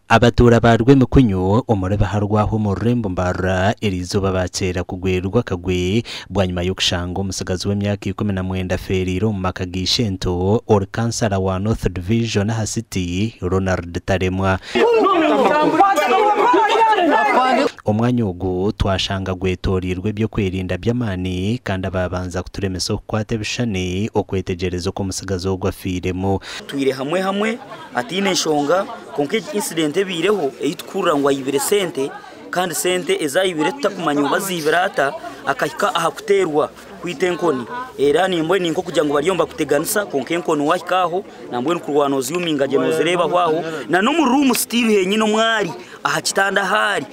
Abatuura ba Rwemikunyu omuri Biharwaho omu rurembo Mbarara eriizooba baakyera kugwerwa akagwe bwanyima y'okushanga omutsigazi w'emyaka 19 afeereire omu maka ga ishento ori kansara wa North Division aha City, Ronald Taremwa. Omwanya ogu twashanga gwetoreirwe eby'okwerinda by'amaani kandi abaabanza kuturemesa okukwata ebishushani okwetegyereza oku omutsigazi ogu afiiremu. Twire hamwe hamwe ataine nshonga kwonka egi incident ebaireho ei tukuhurira ngu aibire sente kandi sente ezi aibire tutakumanya oba aziibire ata akahika aha kuteerwa kwita enkoni era nimbwenu ninkokugira ngu bariyo nibakuteganisa kwonka enkoni wahika aho nambwenu kurwana noziuminga gye nozireebaho aho na n'omu room still henyine omu ari aha kitanda ahu ari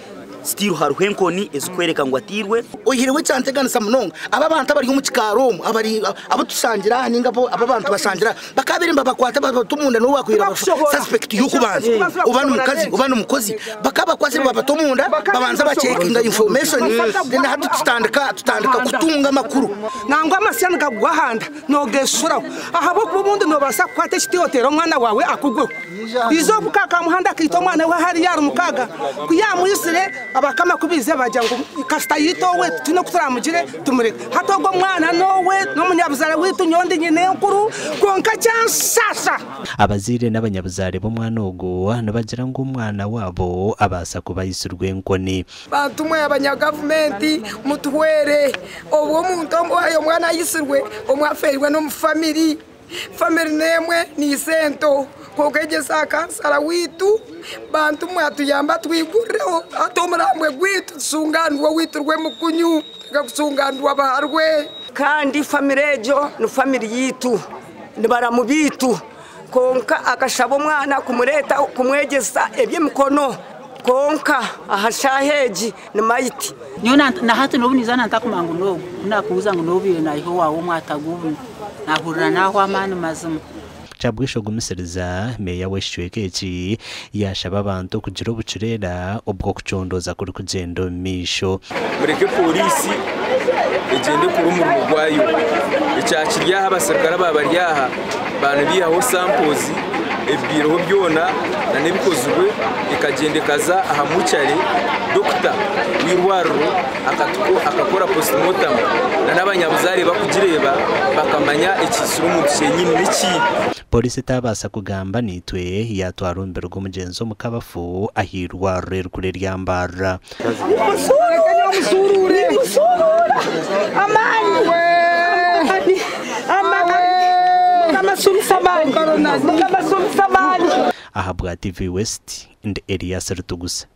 still hariho enkoni ezikworeka ngu ateirwe. Oihireho ekyanteganisa munonga, aba abantu abari omu kikaari omu, abari abu tushangire aha ninga abu abantu bashangire aha, bakaabaire nibabakwata babata omunda n'obu baakubaire baba suspect y'okubanza, oba n'omukazi oba n'omukozi, bakaabakwasire babata omunda babanza bacekinga information then hati tutandika tutandika kutunga amakuru. Nangwa amasya nigagwa aha nda noogeshuraho ahabw'okuba obundi noobaasa kukwata ekiti oteere omwana waawe akugweho. Eizooba ka Kamuhanda akaita omwana we hariya ahari mukaaga, ku yaamwitsire abakama ku baizire baagira ngu kasita yaita owe titwine oku turaamugire tumureke. Hati ogwo omwana n'owe n'omunyabuzaare waitu nyowe ndi nyinenkuru kwonka kyanshaasha. Abazaire n'abanyabuzaare b'omwana ogu nibagira ngu omwana waabo abaasa kuba aitsirwe enkoni. Bantu mwe abanyagavumenti mutuhwere, obwo omuntu omwana aitsirwe omwe afeirwe n'omu famiri. Family n'emwe ni isento kwonka egyo esa kansara waitu bantu mwe atuyambe atwigurireho ate omurambwe gwaitu tusunganirwe owaitu Rwemukunyu tureke kusunganirwa Baharwe. Kandi family egyo ni family yaitu ni baramu baitu kwonka akashaba omwana kumureeta kumwegyesa eby'emikono kwonka aha shaaha egi ni mayiti. Nyowe na hati n'obu ninza ntakumanya ngu n'ogu, ku naakubuuza ngu n'obaire naiha owaawe omwata gubunu, naahurira naahwa amaani mazima. Kyabwisha ogumisiriza, Meeya w'ekicweka eki yaashaba abantu okugira obucureera obw'okucondooza kurikugyenda omu maisho. Mureke pooriisi egyende ekore omurimo gwayo. Ekyakiri aha abaserukare abaaba bari aha baaba nibaihaho samples ebibaireho byona n'ebikozirwe ekagyenda ekaza aha mucare dokita w'eirwariro akakora postmortem n'abanyabuzaare bakugireeba bakamanya ekiitsire omuntu kyenyini niki. Pooriisi etaabaasa kugamba naitwe yaatwara omubiri gw'omugyenzi omu kabafu ah'eirwariro erikuru erya Mbarara. Ahabwa TV West, ndi Elias Rutugusa.